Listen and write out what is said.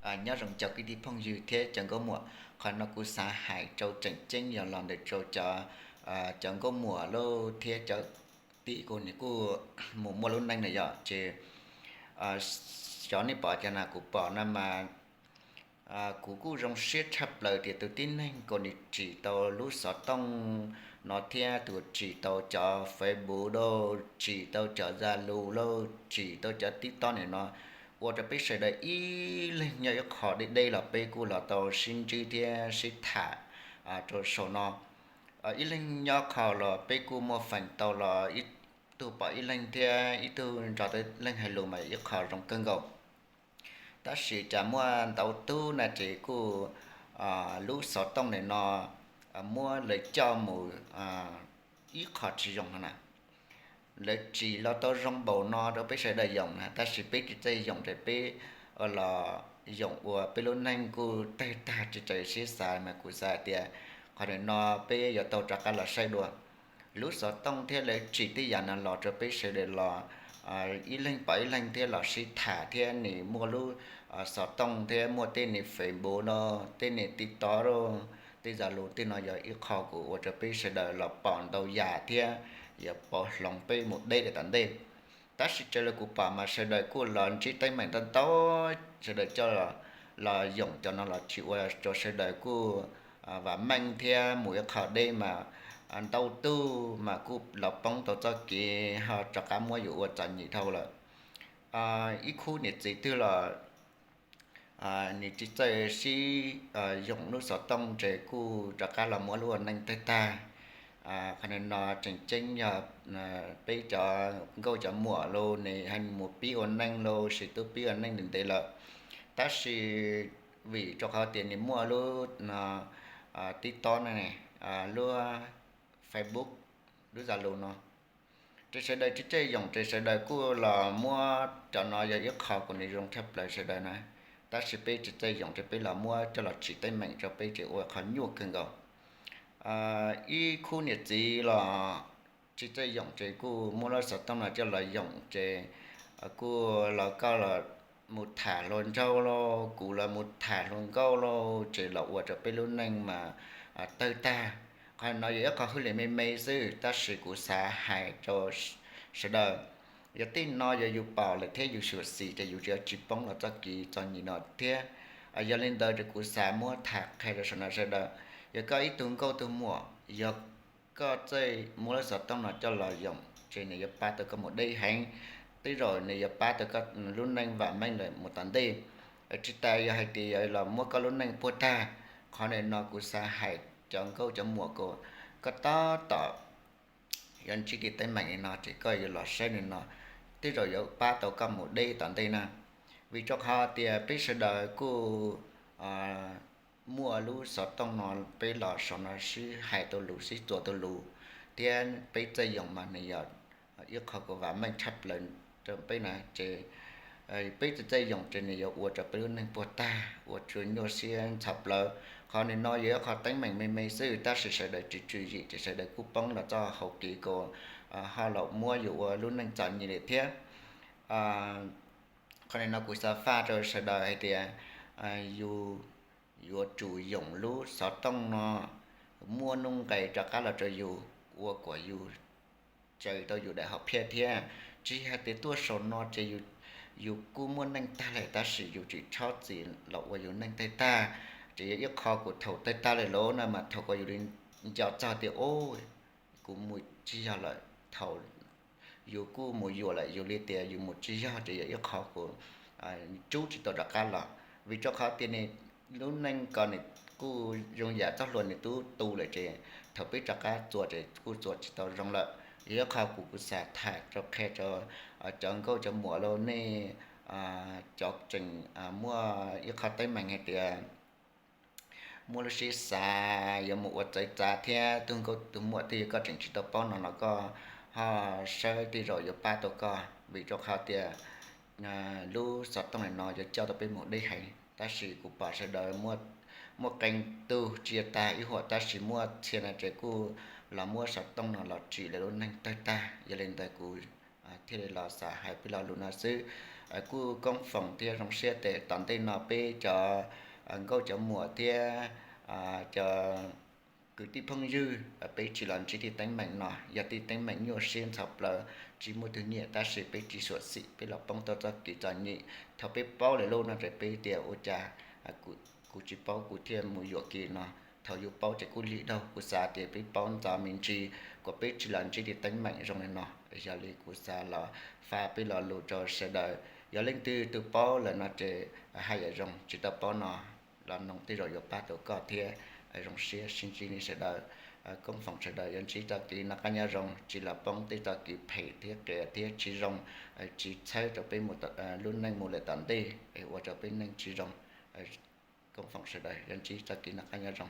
Nyob zoo cov kwv tij phooj ywg thiab cov nkauj muam, qhov no kuv xav hais rau tseem ceeb yog los ntawm rau cov, cov nkauj muam lauj thiab cov tim kuv nws kuj mus muaj lub neej na yom, ces xyov nej pom cov na kuv pom no mas kuv kuj zoo siab tshaj plaws tias tus tib neeg kuv nws tsim tau lub xov tooj no thiab tus tsim tau cov Facebook lauj, tsim tau cov Zalo lauj, tsim tau cov TikTok no, ua rau peb sawv daws ib leeg nyob ib qho deb deb los peb kuj los tau sib ntsib thiab sib tham rau saum no. Ib leeg nyob qho los peb kuj muaj feem tau los ib tug pom ib leeg thiab ib tug nrog ib leeg hais lus mas ib qho zoo kawg nkaus. Tab sis cas muaj ntau tug na ces kuj lub xov tooj no muab lawv coj mus ib qho tsis zoo na. Lawv tsim los tau zoo npaum no rau peb sawv daws yoom na, tab sis peb tsis txawj yoom ces peb los yoom ua peb lub neej kuj tawg tag tsis raws siab xav mas kuv xav tias qhov no peb yuav tau rov qab los saib dua. Lub xov tooj thiab lawv tsim tej yam no los rau peb sawv daws los ib leeg pom ib leeg thiab los sib tham thiab nws muaj lub xov tooj thiab muaj tej nws Facebook no, tej nws TikTok lauj, tej Zalo tej no yog ib qho kuv ua rau peb sawv daws los pom ntau yam thiab yuav pauv hloov peb mus deb rau tom ntej. Tab sis raws li kuv pom mas sawv daws kuj los ntsib teeb meem ntau ntau, sawv daws coj los yoom cov no los tsis ua rau sawv daws kuj vam meej thiab mus ib qho deb mas ntau tug mas kuj los poob tau txoj kev ho rov qab muab yus ua txom nyem dhau lawm. Ib khub niam txiv twg los nws tsis txawj sib yoom lub xov tooj ces kuj rov qab los muab lub ua neej tawg tag. Qhov no tseem ceeb yog peb cov nkauj cov muam lauj nws mus pib ua neej lauj, sis twb pib ua neej ntev ntev lawm, tab sis vim rau qhov tias nws muaj lub TikTok no, lub Facebook, lub Zalo no, ces sawv daws tsis txawj yoom ces sawv daws kuj los muab cov no yog ib qho kuv nws zoo tshaj plaws sawv daws na. Tab sis peb tsis txawj yoom ces peb los muab coj los tsim teeb meem rau peb ces ua qhov nyuaj kawg nkaus. Ib khub niam txiv los tsis txawj yoom ces kuj muab lub xov tooj no coj los yoom ces kuj los koj los mus tham hluas nraug lauj, kuv los mus tham hluas nkauj lauj, ces los ua rau peb lub neej mas tawg tag. Qhov no yog ib qho hwj lim me me xwb tab sis kuv xav hais rau sawv daws, yog tej no yog yus pom lawm thiab yus xyuam xim ces yus tsis poob los txoj kev txom nyem no thiab. Yog li ntawd ces kuv xav muab tham qhia rau saum no sawv daws, yog koj ib tug nkauj tug muam, yog koj txawj muab lub xov tooj no coj los yoom ces nws yuav pab tau koj mus deb heev, tej zaum nws yuav pab tau koj lub neej vam meej lawm mus tom ntej. Tsis tas yog hais tias yuav los muab koj lub neej puag tag. Qhov no kuv xav hais cov nkauj cov muam kom koj tab tom yuav ntsib tej teeb meem li no ces koj yuav los saib li no, tej zaum yuav pab tau koj mus deb tom ntej na. Vim rau qhov tias peb sawv daws kuj muaj lub xov tooj no, peb los saum no sib hais tau lus sib txuas tau lus, thiab peb txawj yoom mas nws yog ib qho kuv vam meej tshaj plaws rau peb na ces peb tsis txawj yoom ces nws yuav ua rau peb lub neej puag tag, ua rau nyuaj siab ntxhov plawv. Qhov no yog ib qho teeb meem me me xwb tab sis sawv daws tsis tswm yim ces sawv daws kuj poob los txoj hauv kev kom ho los muab yus ua lub neej txom nyem li thiab. Qhov no kuv xav faj rau sawv daws hais tias yus yuav tsum yoom lub xov tooj no, muaj nuj nqes rov qab los rau yus, ua kom yus tsaws tau yus daim hom phiaj thiab. Tsis hais tias tuaj saum no ces yus kuj muaj neej tag lawm tab sis yus tsis txhob txwm los ua yus neej tawg tag. Ces yog ib qho kuv thaum tawg tag lawm lauj no mas thaum ko yus li nco txog tias kuv mus tsis yog lawm, thaum yus kuj mus yuam lawm, yus li tias yus mus tsis yog ces yog ib qho kuv rub tsis tau rov qab los. Vim rau qhov tias nws lub neej ko nws kuj zoo yam txoj hlua nws twb tu lawm ces thaum peb rov qab txuas ces kuj txuas tsis tau zoo lawm. Yog ib qho kuv kuv xav tham rau qhia rau cov nkauj cov muam lauj, nej cov tseem muaj ib qho teeb meem hais tias muaj lub siab xav yuav mus ua txawv txav thiab tug nkauj tug muam twg yog koj tseem tsis tau paub no los koj ho saib tej zaum yuav pab tau koj, vim rau qhov tias lub xov tooj no yuav coj tau peb mus deb heev. Tab sis kuv pom sawv daws muaj qee tug tsia tag ib huam tab sis muaj txhia no ces kuj los muab xov tooj no los tsim lawv lub neej tawg tag. Yog li ntawd kuv thiaj li los xav hais peb lo lus no xwb. Kuj koob foom thiab zoo siab tes tom ntej no peb cov nkauj cov muam thiab cov kwv tij phooj ywg, peb tsis los ntsib tej teeb meem no, yog tej teeb meem nyuaj siab ntxhov plaws, tsis muaj twg nyiam, tab sis peb tsis xyuam xim, peb los poob tau txoj kev txom nyem. Thaum peb paub lawm lub no ces peb tias ua cas kuv tsis paub, kuv thiaj mus yuam kev no. Thaum yus paub ces kuj lig dhau. Kuv xav tias peb paub ntxov me ntsis kom peb tsis los ntsib tej teeb meem zoo li no. Yog li kuv xav los faj peb lo lus rau sawv daws. Yog leej twg tus paub lawm no ces haj yam zoo, tsis tau paub no los noog tej zaum yuav pab tau koj thiab. Zoo siab sib ntsib nej sawv daws. Koob foom sawv daws yuav ntsib txoj kev noj qab nyob zoo, tsis los poob tej txoj kev phem thiab qias thiab tsis zoo, tsis txhawb rau peb lub neej mus lawm tom ntej, ua rau peb neej tsis zoo. Koob foom sawv daws yuav ntsib txoj kev noj qab nyob zoo.